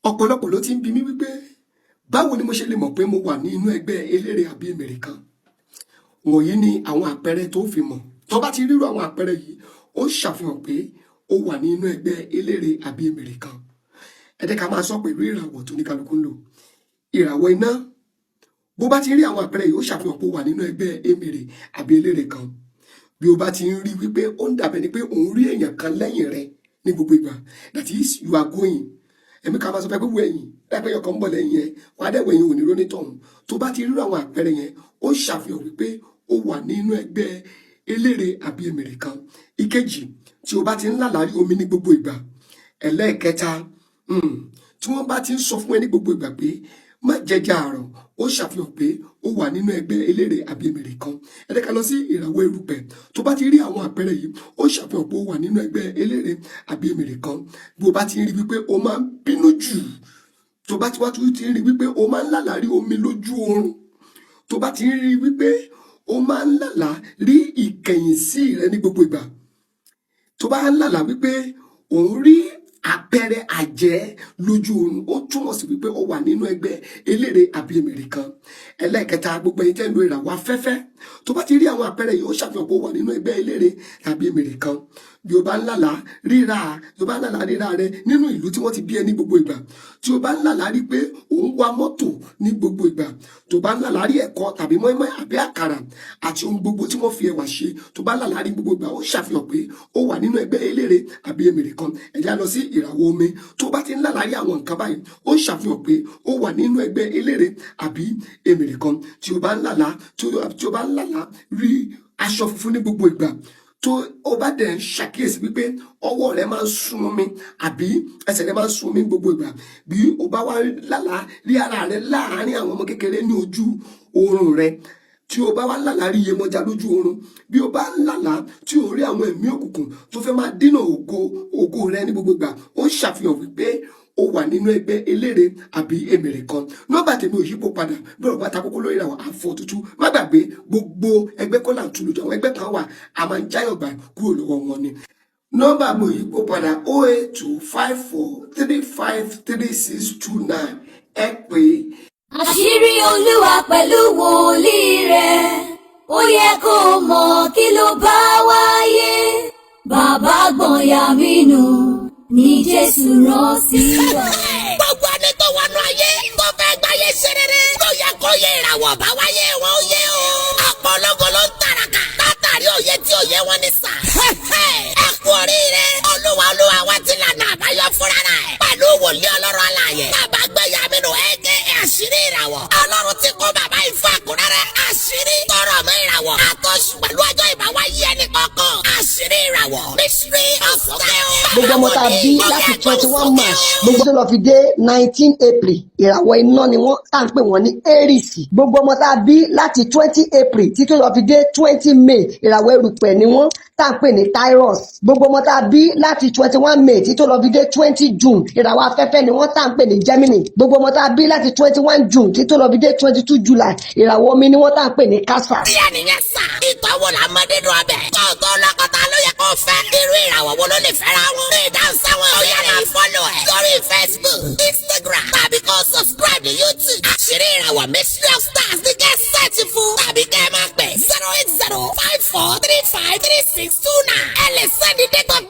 Ọ̀pọ̀lọpọ̀ ló ti ń bi mí wípé báwo ni mo ṣe lè mọ̀ pé mo wà ní inú ẹgbẹ́ eléré àbí èmèrè kan. Wọ̀nyí ni àwọn àpẹẹrẹ tó fi mọ̀. Tó bá ti rírò àwọn àpẹẹrẹ yìí, ó ṣàfihàn pé ó wà ní inú ẹgbẹ́ eléré àbí èmèrè kan. Ẹ jẹ́ ká máa sọ pẹ̀lú ìràwọ̀ tó ní kálukú ń lò. Ìràwọ̀ iná, bó bá ti rí àwọn àpẹẹrẹ yìí, ó ṣàfihàn pé ó wà nínú ẹgbẹ́ èmèrè àbí eléré kan. Bí o bá ti ń rí wípé ó ń dàbẹ̀ ni pé òun rí èèyàn kan lẹ́yìn rẹ ní gbogbo ìgbà, that is, you are going, ẹ̀mí kan máa sọ fẹ́ pé wo ẹ̀yìn, láìpẹ́ èèyàn kan ń bọ̀ lẹ́yìn ẹ̀, wàá dẹ̀ wẹ̀yìn, òní róní tọ̀hún. Tó bá ti rí àwọn àpẹẹrẹ yẹn, ó ṣàfihàn wípé ó wà nínú ẹgbẹ́ eléré àbí èmèrè kan. Ìkejì, tí o bá ti ń lálàárí omi ní gbogbo ìgbà. Ẹlẹ́ẹ̀kẹta, tí wọ́n bá ti ń sọ fún ẹ ní gbogbo ìgbà pé má jẹjà àrọ̀, ó ṣàfihàn pé ó wà nínú ẹgbẹ́ eléré àbí èmèrè kan. Ẹ jẹ́ ká lọ sí ìràwọ̀ erùpẹ̀. Tó bá ti rí àwọn àpẹẹrẹ yìí, ó ṣàfihàn pé ó wà nínú ẹgbẹ́ eléré àbí èmèrè kan. Bí o bá ti rí wípé o máa ń bínú jù, tó bá ti wá tún ti rí wípé o máa ń lálàá rí omi lójú oorun, tó bá ti rí wípé o máa ń lálàá rí ìkẹyìn sí rẹ ní gbogbo ìgbà, tó bá ń lálàá wípé òun rí àpẹẹrẹ àjẹ́ lójú oorun, ó túmọ̀ sí wípé ó wà nínú ẹgbẹ́ eléré àbí èmèrè kan. Ẹlẹ́ẹ̀kẹta, gbogbo ẹ̀yin tẹ́ ń lo ìràwọ̀ afẹ́fẹ́, tó bá ti rí àwọn àpẹẹrẹ yìí, ó ṣàfihàn pé ó wà nínú ẹgbẹ́ eléré tàbí èmèrè kan. Bí o bá ń lálàá ríra, bí o bá ń lálàá ríra rẹ nínú ìlú tí wọ́n ti bí ẹ ní gbogbo ìgbà, tí o bá ń lálàá rí pé ò ń wa mọ́tò ní gbogbo ìgbà, tó bá ń lálàá rí ẹ̀kọ tàbí mọ́ínmọ́ín àbí àkàrà àti ohun gbogbo tí wọ́n fi ẹ̀wà ṣe, tó bá ń lálàá rí gbogbo ìgbà, ó ṣàfihàn pé ó wà nínú ẹgbẹ́ eléré àbí èmèrè kan. Ẹ já lọ sí ìràwọ̀ omi. Tó bá ti ń lálàá rí àwọn nǹkan báyìí, ó ṣàfihàn pé ó wà nínú ẹgbẹ́ eléré àbí èmèrè kan. Tí o bá ń lálàá rí aṣọ funfun ní gbogbo ìgbà, tó o bá dẹ̀ ń ṣàkíyèsí wípé ọwọ́ rẹ máa ń sun omi àbí ẹsẹ̀ rẹ máa ń sun omi ní gbogbo ìgbà, bí o bá wá lálàá rí ara rẹ láàárín àwọn ọmọ kékeré ní ojú oorun rẹ, tí o bá wá lálàá rí Yemọja lójú oorun, bí o bá lálàá tí o rí àwọn ẹ̀mí òkùnkùn tó fẹ́ máa dínà ògo rẹ ní gbogbo ìgbà, ó ń ṣàfihàn wípé ó wà nínú ẹgbẹ́ eléré àbí èmèrè kan. Nọ́mbà tèmi ò yípo padà. Bí ọ̀rọ̀ bá ta kókó lórí ìràwọ̀ àfọ̀ tútù, má gbàgbé, gbogbo ẹgbẹ́ kọ́ là ń tu lójú. Àwọn ẹgbẹ́ kan wà, a máa ń jáyọ̀ gbà kúrò lọ́wọ́ wọn ni. Nọ́mbà mi ò yípo padà: 08254353629. Ẹ pè é. Àṣírí Olúwa pẹ̀lú wòlíì rẹ̀, ó yẹ kó mọ̀ kí ló bá wáyé. Bàbá gbọ̀nyà mí nù ní Jésù rán sí wa. Gbogbo ẹni tó wọnú ayé tó fẹ́ gbáyé ṣe rere ló yẹ kó yé ìràwọ̀ bá wáyé wọn ó yé o. Ọ̀pọ̀ ológo ló ń tàràkà látàrí òye tí òye wọn ní sà. Ẹ kú oríire, Olúwa Olúwa wa ti lànà àbáyọ fúnra rẹ̀ pẹ̀lú wòlíì Ọlọ́run alààyè, Bàbá Gbẹ̀yàmínú aka Àṣírí Ìràwọ̀. Ọlọ́run ti kó bàbá yìí fún àkúrẹ́rẹ́ àṣírí tọrọ mọ́ ìràwọ̀ àtọ́sù pẹ̀lú ọjọ́ ìbáwáyé ẹnì kọ̀ọ̀kan. Àṣírí Ìràwọ̀, Mystery of Style. Gbogbo ọmọ tá a bí láti 21 March gbogbo tó lọ fi dé 19 April, ìràwọ̀ iná ni wọ́n, tá à ń pè wọ́n ní Aries. Gbogbo ọmọ tá a bí láti 20 April títí lọ fi dé 20 May, ìràwọ̀ erùpẹ̀ ni wọ́n, tá à ń pè ní Taurus. Gbogbo ọmọ tá a bí láti 21 May títí lọ fi dé 20 June, ìràwọ̀ afẹ́fẹ́ ni wọ́n, tá à ń pè ní Gemini. Gbogbo ọmọ tá a bí láti 21 June títí lọ fi dé 22 July, ìràwọ̀ omi ni wọ́n, tá à ń pè ní Cancer. Díẹ̀ nìyẹn sà. Ìtọ́wò la mọ nínú ọbẹ̀. Kó o tó lọ́kọ̀tà ló yẹ kó o fẹ́. Irú ìràwọ̀ wo ló lè fẹ́ra wọn? Ní ìdáhùn sáwọn ìbéèrè máa follow ẹ̀ lórí Facebook, Instagram tàbí kó o subscribe ní YouTube. Àṣírí Ìràwọ̀, Mystery of Stars ní kẹ́ search fún tàbí kẹ́ ẹ máa pè 08054353629. Ẹ lè send date of